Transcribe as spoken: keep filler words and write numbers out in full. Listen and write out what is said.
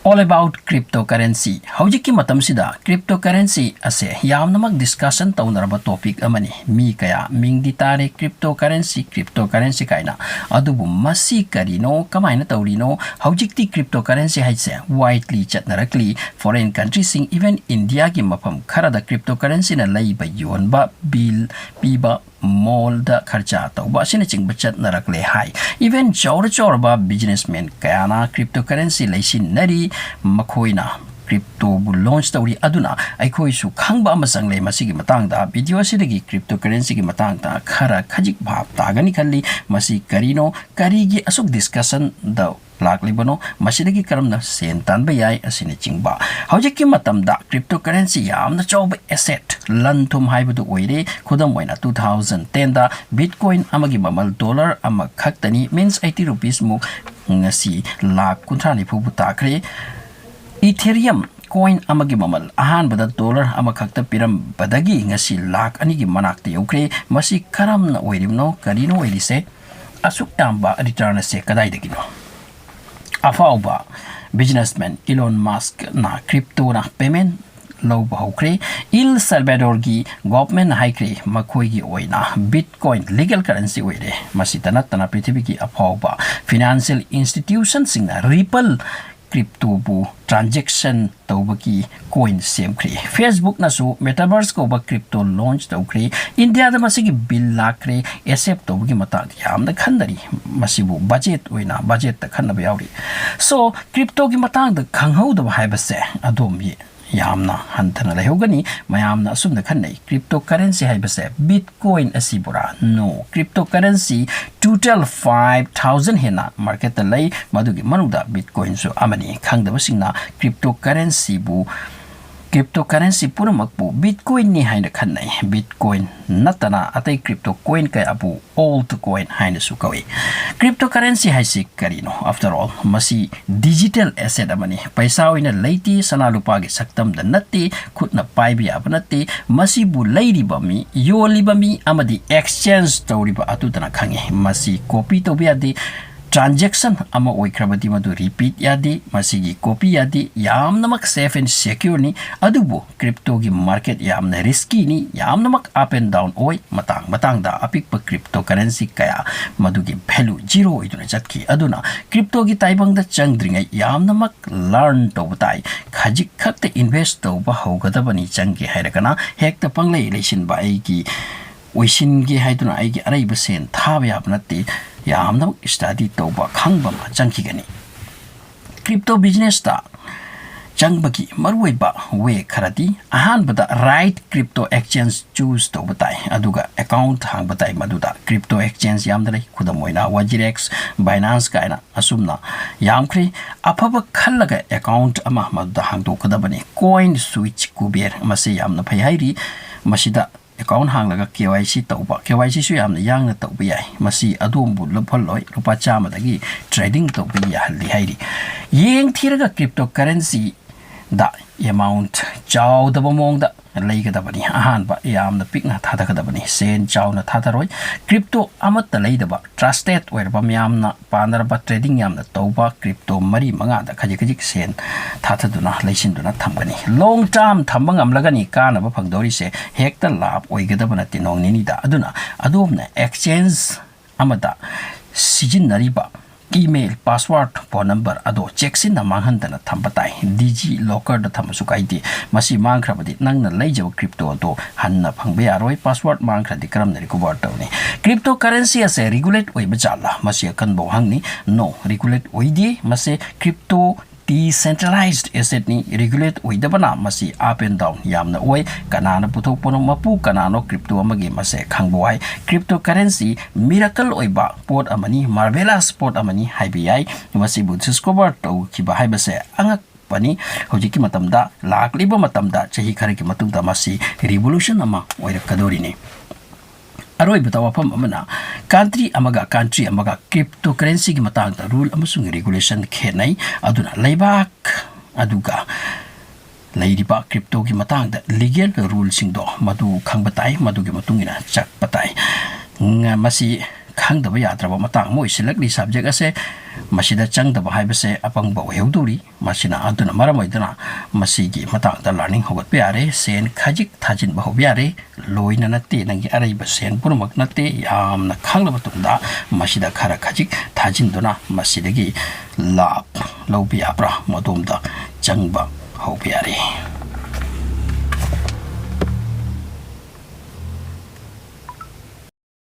All about cryptocurrency. ꯍꯧꯖꯤꯛꯀꯤ ꯃꯇꯝꯁꯤꯗ cryptocurrency ꯑꯁꯦ ꯌꯥꯝꯅꯃꯛ discussion ꯇꯧꯅꯔꯕ topic ꯑꯃꯅꯤ꯫ ꯃꯤ ꯀꯌꯥ ꯃꯤꯡꯗꯤ ꯇꯥꯔꯦ, cryptocurrency, cryptocurrency ꯀꯥꯏꯅ꯫ ꯑꯗꯨꯕꯨ ꯃꯁꯤ ꯀꯔꯤꯅꯣ, ꯀꯃꯥꯏꯅ ꯇꯧꯔꯤꯅꯣ? ꯍꯧꯖꯤꯛꯇꯤ cryptocurrency ꯍꯥꯏꯁꯦ widely ꯆꯠꯅꯔꯛꯂꯤ꯫ Foreign countryꯁꯤꯡ, even Indiaꯒꯤ ꯃꯐꯝ ꯈꯔꯗ cryptocurrencyꯅ ꯂꯩꯕ ꯌꯣꯟꯕ, bill ꯄꯤꯕ, mallꯗ ꯈꯔꯆꯥ ꯇꯧꯕ ꯑꯁꯤꯅꯆꯤꯡꯕ ꯆꯠꯅꯔꯛꯂꯦ ꯍꯥꯏ꯫ Even ꯆꯥꯎꯔ ꯆꯥꯎꯔꯕ businessman ꯀꯌꯥꯅ cryptocurrency ꯂꯩꯁꯤꯟꯅꯔꯤ꯫ ꯃꯈꯣꯏꯅ cryptoꯕꯨ launch ꯇꯧꯔꯤ꯫ ꯑꯗꯨꯅ ꯑꯩꯈꯣꯏꯁꯨ ꯈꯪꯕ ꯑꯃ ꯆꯪꯂꯦ ꯃꯁꯤꯒꯤ ꯃꯇꯥꯡꯗ꯫ Video ꯑꯁꯤꯗꯒꯤ cryptocurrencyꯒꯤ ꯃꯇꯥꯡꯗ ꯈꯔ ꯈꯖꯤꯛ ꯚꯥꯞ ꯇꯥꯒꯅꯤ ꯈꯜꯂꯤ꯫ ꯃꯁꯤ ꯀꯔꯤꯅꯣ? ꯀꯔꯤꯒꯤ ꯑꯁꯨꯛ discussionꯗ ꯂꯥꯛꯂꯤꯕꯅꯣ? ꯃꯁꯤꯗꯒꯤ ꯀꯔꯝꯅ ꯁꯦꯟ ꯇꯥꯟꯕ ꯌꯥꯏ? ꯑꯁꯤꯅꯆꯤꯡꯕ꯫ ꯍꯧꯖꯤꯛꯀꯤ ꯃꯇꯝꯗ cryptocurrency ꯌꯥꯝꯅ ꯆꯥꯎꯕ asset, ꯂꯟ ꯊꯨꯝ ꯍꯥꯏꯕꯗꯨ ꯑꯣꯏꯔꯦ꯫ ꯈꯨꯗꯝ ꯑꯣꯏꯅ, two thousand tenꯗ Bitcoin ꯑꯃꯒꯤ ꯃꯃꯜ dollar ꯑꯃꯈꯛꯇꯅꯤ, means eighty rupees ꯃꯨꯛ꯫ ꯉꯁꯤ ꯂꯥꯈ ꯀꯨꯟꯊ꯭ꯔꯥ ꯅꯤꯐꯨꯕꯨ ꯇꯥꯈ꯭ꯔꯦ꯫ Ethereum coin ꯑꯃꯒꯤ ꯃꯃꯜ ꯑꯍꯥꯟꯕꯗ dollar ꯑꯃꯈꯛꯇ ꯄꯤꯔꯝꯕꯗꯒꯤ ꯉꯁꯤ ꯂꯥꯈ ꯑꯅꯤꯒꯤ ꯃꯅꯥꯛꯇ ꯌꯧꯈ꯭ꯔꯦ꯫ ꯃꯁꯤ ꯀꯔꯝꯅ ꯑꯣꯏꯔꯤꯕꯅꯣ? ꯀꯔꯤꯅꯣ ꯑꯣꯏꯔꯤꯁꯦ? ꯑꯁꯨꯛ ꯌꯥꯝꯕ return ꯑꯁꯦ ꯀꯗꯥꯏꯗꯒꯤꯅꯣ? ꯑꯐꯥꯎꯕ businessman Elon Muskꯅ cryptoꯅ payment ꯂꯧꯕ ꯍꯧꯈ꯭ꯔꯦ꯫ El Salvadorꯒꯤ governmentꯅ ꯍꯥꯏꯈ꯭ꯔꯦ, ꯃꯈꯣꯏꯒꯤ ꯑꯣꯏꯅ Bitcoin legal currency ꯑꯣꯏꯔꯦ꯫ ꯃꯁꯤꯇ ꯅꯠꯇꯅ ꯄ꯭ꯔꯤꯊꯤꯕꯤꯒꯤ ꯑꯐꯥꯎꯕ financial institutionꯁꯤꯡꯅ Ripple cryptoꯕꯨ transaction ꯇꯧꯕꯒꯤ coin ꯁꯦꯝꯈ꯭ꯔꯦ꯫ Facebookꯅꯁꯨ Metaverse ꯀꯧꯕ crypto launch ꯇꯧꯈ꯭ꯔꯦ꯫ Indiaꯗ ꯃꯁꯤꯒꯤ bill ꯂꯥꯛꯈ꯭ꯔꯦ꯫ Accept ꯇꯧꯕꯒꯤ ꯃꯇꯥꯡꯗ ꯌꯥꯝꯅ ꯈꯟꯅꯔꯤ꯫ ꯃꯁꯤꯕꯨ budget ꯑꯣꯏꯅ, budgetꯇ ꯈꯟꯅꯕ ꯌꯥꯎꯔꯤ꯫ So, cryptoꯒꯤ ꯃꯇꯥꯡꯗ ꯈꯪꯍꯧꯗꯕ ꯍꯥꯏꯕꯁꯦ ꯑꯗꯣꯝꯒꯤ ꯌꯥꯝꯅ ꯍꯟꯊꯅ ꯂꯩꯍꯧꯒꯅꯤ꯫ ꯃꯌꯥꯝꯅ ꯑꯁꯨꯝꯅ ꯈꯟꯅꯩ, cryptocurrency ꯍꯥꯏꯕꯁꯦ Bitcoin ꯑꯁꯤꯕꯨꯔꯥ? No, cryptocurrency total five thousand ꯍꯦꯟꯅ marketꯇ ꯂꯩ꯫ ꯃꯗꯨꯒꯤ ꯃꯅꯨꯡꯗ Bitcoinꯁꯨ ꯑꯃꯅꯤ꯫ ꯈꯪꯗꯕꯁꯤꯡꯅ cryptocurrencyꯕꯨ, cryptocurrency ꯄꯨꯝꯅꯃꯛꯄꯨ Bitcoinꯅꯤ ꯍꯥꯏꯅ ꯈꯟꯅꯩ꯫ Bitcoin ꯅꯠꯇꯅ ꯑꯇꯩ crypto coin ꯀꯌꯥꯕꯨ altcoin ꯍꯥꯏꯅꯁꯨ ꯀꯧꯏ꯫ Cryptocurrency ꯍꯥꯏꯁꯤ ꯀꯔꯤꯅꯣ? After all, ꯃꯁꯤ digital asset ꯑꯃꯅꯤ꯫ ꯄꯩꯁꯥ ꯑꯣꯏꯅ ꯂꯩꯇꯦ, ꯁꯅꯥ ꯂꯨꯄꯥꯒꯤ ꯁꯛꯇꯝꯗ ꯅꯠꯇꯦ, ꯈꯨꯠꯅ ꯄꯥꯏꯕ ꯌꯥꯕ ꯅꯠꯇꯦ꯫ ꯃꯁꯤꯕꯨ ꯂꯩꯔꯤꯕ ꯃꯤ, ꯌꯣꯜꯂꯤꯕ ꯃꯤ ꯑꯃꯗꯤ exchange ꯇꯧꯔꯤꯕ ꯑꯗꯨꯗꯅ ꯈꯪꯏ꯫ ꯃꯁꯤ copy ꯇꯧꯕ ꯌꯥꯗꯦ, transaction ꯑꯃ ꯑꯣꯏꯈ꯭ꯔꯕꯗꯤ ꯃꯗꯨ repeat ꯌꯥꯗꯦ, ꯃꯁꯤꯒꯤ copy ꯌꯥꯗꯦ, ꯌꯥꯝꯅꯃꯛ safe and secure ꯅꯤ꯫ ꯑꯗꯨꯕꯨ crypto ꯒꯤ market ꯌꯥꯝꯅ risky ꯅꯤ, ꯌꯥꯝꯅꯃꯛ up and down ꯑꯣꯏ, ꯃꯇꯥꯡ ꯃꯇꯥꯡꯗ ꯑꯄꯤꯛꯄ cryptocurrency ꯀꯌꯥ ꯃꯗꯨꯒꯤ value zero ꯑꯣꯏꯗꯨꯅ ꯆꯠꯈꯤ꯫ ꯑꯗꯨꯅ crypto ꯒꯤ ꯇꯥꯏꯕꯪꯗ ꯆꯪꯗ꯭ꯔꯤꯉꯩ ꯌꯥꯝꯅꯃꯛ learn ꯇꯧꯕ ꯇꯥꯏ, ꯈꯖꯤꯛ ꯈꯛꯇ invest ꯇꯧꯕ ꯍꯧꯒꯗꯕꯅꯤ꯫ ꯆꯪꯒꯦ ꯍꯥꯏꯔꯒꯅ ꯍꯦꯛꯇ ꯄꯪꯂꯩ ꯂꯩꯁꯤꯟꯕ, ꯑꯩꯒꯤ ꯑꯣꯏꯁꯤꯟꯒꯦ ꯍꯥꯏꯗꯨꯅ ꯑꯩꯒꯤ ꯑꯔꯩꯕ ꯁꯦꯟ ꯊꯥꯕ ꯌꯥꯕ ꯅꯠꯇꯦ, ꯌꯥꯝꯅꯃꯛ study ꯇꯧꯕ, ꯈꯪꯕ ꯑꯃ ꯆꯪꯈꯤꯒꯅꯤ꯫ Crypto business ꯇ ꯆꯪꯕꯒꯤ ꯃꯔꯨꯑꯣꯏꯕ way ꯈꯔꯗꯤ, ꯑꯍꯥꯟꯕꯗ right crypto exchange choose ꯇꯧꯕ ꯇꯥꯏ, ꯑꯗꯨꯒ account ꯍꯥꯡꯕ ꯇꯥꯏ꯫ ꯃꯗꯨꯗ crypto exchange ꯌꯥꯝꯅ ꯂꯩ, ꯈꯨꯗꯝ ꯑꯣꯏꯅ WazirX, Binance ꯀꯥꯏꯅ ꯑꯁꯨꯝꯅ ꯌꯥꯝꯈ꯭ꯔꯦ꯫ ꯑꯐꯕ ꯈꯜꯂꯒ account ꯑꯃ ꯃꯗꯨꯗ ꯍꯥꯡꯗꯣꯛꯀꯗꯕꯅꯤ꯫ CoinSwitch Kuber ꯃꯁꯤ ꯌꯥꯝꯅ ꯐꯩ ꯍꯥꯏꯔꯤ꯫ ꯃꯁꯤꯗ account ꯍꯥꯡꯂꯒ KYC ꯇꯧꯕ, KYC ꯁꯨ ꯌꯥꯝꯅ ꯌꯥꯡꯅ ꯇꯧꯕ ꯌꯥꯏ꯫ ꯃꯁꯤ ꯑꯗꯣꯝꯕꯨ ꯂꯨꯞꯍꯜꯂꯣꯏ, ꯂꯨꯄꯥ ꯆꯥꯝꯃꯗꯒꯤ trading ꯇꯧꯕ ꯌꯥꯍꯜꯂꯤ ꯍꯥꯏꯔꯤ꯫ ꯌꯦꯡꯊꯤꯔꯒ cryptocurrency ꯗ amount ꯆꯥꯎꯗꯕ ꯃꯑꯣꯡꯗ ꯂꯩꯒꯗꯕꯅꯤ꯫ ꯑꯍꯥꯟꯕ ꯌꯥꯝꯅ ꯄꯤꯛꯅ ꯊꯥꯗꯒꯗꯕꯅꯤ, ꯁꯦꯟ ꯆꯥꯎꯅ ꯊꯥꯗꯔꯣꯏ꯫ Crypto ꯑꯃꯠꯇ ꯂꯩꯗꯕ, trusted ꯑꯣꯏꯔꯕ, ꯃꯌꯥꯝꯅ ꯄꯥꯅꯔꯕ, trading ꯌꯥꯝꯅ ꯇꯧꯕ crypto ꯃꯔꯤ ꯃꯉꯥꯗ ꯈꯖꯤꯛ ꯈꯖꯤꯛ ꯁꯦꯟ ꯊꯥꯊꯗꯨꯅ ꯂꯩꯁꯤꯟꯗꯨꯅ ꯊꯝꯒꯅꯤ꯫ Long term ꯊꯝꯕ ꯉꯝꯂꯒꯅꯤ ꯀꯥꯟꯅꯕ ꯐꯪꯗꯧꯔꯤꯁꯦ, ꯍꯦꯛꯇ ꯂꯥꯚ ꯑꯣꯏꯒꯗꯕ ꯅꯠꯇꯦ ꯅꯣꯡ ꯅꯤꯅꯤꯗ꯫ ꯑꯗꯨꯅ ꯑꯗꯣꯝꯅ exchange ꯑꯃꯗ ꯁꯤꯖꯤꯟꯅꯔꯤꯕ email, password, phone number ꯑꯗꯣ ꯆꯦꯛꯁꯤꯟꯅ ꯃꯥꯡꯍꯟꯗꯅ ꯊꯝꯕ ꯇꯥꯏ꯫ DigiLocker ꯗ ꯊꯝꯕꯁꯨ ꯀꯥꯏꯗꯦ꯫ ꯃꯁꯤ ꯃꯥꯡꯈ꯭ꯔꯕꯗꯤ ꯅꯪꯅ ꯂꯩꯖꯕ crypto ꯑꯗꯣ ꯍꯟꯅ ꯐꯪꯕ ꯌꯥꯔꯣꯏ꯫ Password ꯃꯥꯡꯈ꯭ꯔꯗꯤ ꯀꯔꯝꯅ recover ꯇꯧꯅꯤ? Cryptocurrency ꯑꯁꯦ regulate ꯑꯣꯏꯕ ꯖꯥꯠꯂꯥ? ꯃꯁꯤ ꯑꯀꯟꯕ ꯋꯥꯍꯪꯅꯤ꯫ No, regulate ꯑꯣꯏꯗꯦ꯫ ꯃꯁꯤ crypto decentralized asset ꯅꯤ, regulate ꯑꯣꯏꯗꯕꯅ ꯃꯁꯤ up and down ꯌꯥꯝꯅ ꯑꯣꯏ꯫ ꯀꯅꯥꯅ ꯄꯨꯊꯣꯛꯄꯅꯣ, ꯃꯄꯨ ꯀꯅꯥꯅꯣ, crypto ꯑꯃꯒꯤ ꯃꯁꯦ ꯈꯪꯕ ꯋꯥꯏ꯫ Cryptocurrency miracle ꯑꯣꯏꯕ ꯄꯣꯠ ꯑꯃꯅꯤ, marvelous ꯄꯣꯠ ꯑꯃꯅꯤ ꯍꯥꯏꯕ ꯌꯥꯏ꯫ ꯃꯁꯤꯕꯨ discover ꯇꯧꯈꯤꯕ ꯍꯥꯏꯕꯁꯦ ꯑꯉꯛꯄꯅꯤ꯫ ꯍꯧꯖꯤꯛꯀꯤ ꯃꯇꯝꯗ, ꯂꯥꯛꯂꯤꯕ ꯃꯇꯝꯗ, ꯆꯍꯤ ꯈꯔꯒꯤ ꯃꯇꯨꯡꯗ ꯃꯁꯤ revolution ꯑꯃ ꯑꯣꯏꯔꯛꯀꯗꯧꯔꯤꯅꯤ꯫ ꯑꯔꯣꯏꯕꯗ ꯋꯥꯐꯝ ꯑꯃꯅ, country ꯑꯃꯒ country ꯑꯃꯒ cryptocurrency ꯒꯤ ꯃꯇꯥꯡꯗ rule ꯑꯃꯁꯨꯡ regulation ꯈꯦꯠꯅꯩ꯫ ꯑꯗꯨꯅ ꯂꯩꯕꯥꯛ ꯑꯗꯨꯒ ꯂꯩꯔꯤꯕ crypto ꯒꯤ ꯃꯇꯥꯡꯗ legal rule ꯁꯤꯡꯗꯣ ꯃꯗꯨ ꯈꯪꯕ ꯇꯥꯏ, ꯃꯗꯨꯒꯤ ꯃꯇꯨꯡ ꯏꯟꯅ ꯆꯠꯄ ꯇꯥꯏ꯫ ꯉ-, ꯃꯁꯤ ꯈꯪꯗꯕ ꯌꯥꯗ꯭ꯔꯕ ꯃꯇꯥꯡ ꯑꯃ ꯑꯣꯏꯁꯤꯜꯂꯛꯂꯤ꯫ Subject ꯑꯁꯦ ꯃꯁꯤꯗ ꯆꯪꯗꯕ ꯍꯥꯏꯕꯁꯦ ꯑꯄꯪꯕ ꯑꯣꯏꯍꯧꯗꯧꯔꯤ꯫ ꯃꯁꯤꯅ, ꯑꯗꯨꯅ ꯃꯔꯝ ꯑꯣꯏꯗꯨꯅ ꯃꯁꯤꯒꯤ ꯃꯇꯥꯡꯗ learning ꯍꯧꯒꯠꯄ ꯌꯥꯔꯦ꯫ ꯁꯦꯟ ꯈꯖꯤꯛ ꯊꯥꯖꯤꯟꯕ ꯍꯧꯕ ꯌꯥꯔꯦ꯫ ꯂꯣꯏꯅ ꯅꯠꯇꯦ, ꯅꯪꯒꯤ ꯑꯔꯩꯕ ꯁꯦꯟ ꯄꯨꯝꯅꯃꯛ ꯅꯠꯇꯦ꯫ ꯌꯥꯝꯅ ꯈꯪꯂꯕ ꯇꯨꯡꯗ ꯃꯁꯤꯗ ꯈꯔ ꯈꯖꯤꯛ ꯊꯥꯖꯤꯟꯗꯨꯅ ꯃꯁꯤꯗꯒꯤ ꯂꯥꯚ ꯂꯧꯕ ꯌꯥꯕ꯭ꯔꯥ, ꯃꯗꯣꯝꯗ ꯆꯪꯕ ꯍꯧꯕ ꯌꯥꯔꯦ꯫